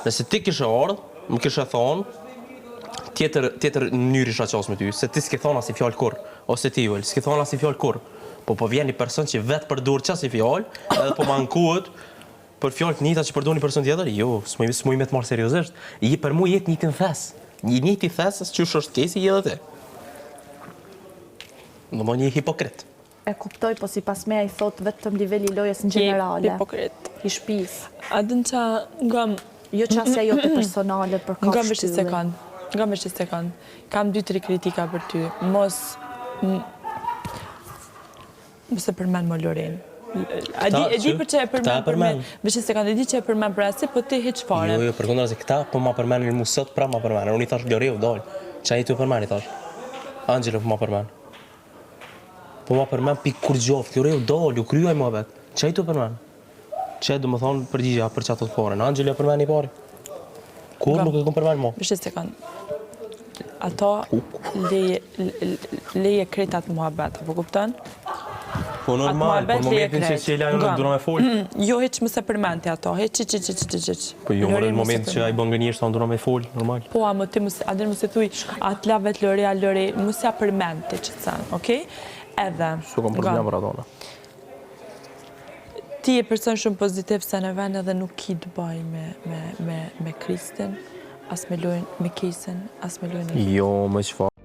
Nëse ti kishe ardhë, më kishe thonë, tjetër, tjetër mënyrë isha qasë me ty, se ti s'ke thonë asnjë fjalë kurrë, ose ti Juel, s'ke thonë asnjë fjalë kurrë. Po po vjen një person që vetë përdor qasi fjalë, edhe po m'ankohet për fjalë të njëjta që përdor një person tjetër, jo, s'muj s'muj me të marrë seriozisht. Je për mua je të njëjtin thes. I njëjti thes qysh është Kesi je edhe ti. Domethënë je hipokrit. E kuptoj, po sipas meje ai thotë vetëm niveli i lojës në gjenerale. Hipokrit. I shtëpisë. A din ça, nga Jo qasja jote personale për kaf Nga veç një sekond. Nga veç një sekond. Kam dy tri kritika për ty. Mos mos e përmend më Lorin. A di, e di për çe e përmend për me, veç një sekond, e di që e përmend për asi, po ti hiç fare. Jo, jo, përkundrazi këta po ma përmendin mu sot pra ma përmendin. Unë i thash Lori u dal. Ça je tu përmend i thash. Angelo po ma përmend. Po ma përmend pi kurgjoft, Lori u dal, u kry ai muhabet. Ça je tu përmend? Qe domethonë përgjigja për qato të parën. Angelo e përmend i pari. Kur nuk e kom përmend mo. Veç një sekond. Ato leje, leje krejt atë muhabet, apo kupton? Po normal, po në momentin që që la unë duna me fol. Mm, jo, hiç mos e përmend ti ato, hiç, hiç, hiç, hiç, hiç, hiç. Po jo, në momentin që ai bën gënjeshtra, unë duna me fol, normal. Po, ama ti mos, a din mos e thuj, atë la vetë Lori, a Lori, mos ja përmend ti qëtë sen, okej? Edhe. S'u kom problem për ato, Ti je person shumë pozitiv se në vend edhe nuk ki të baj me, me, me, me Kristin, as me lojnë, me Kesin, as me lojnë Jo, me çfarë?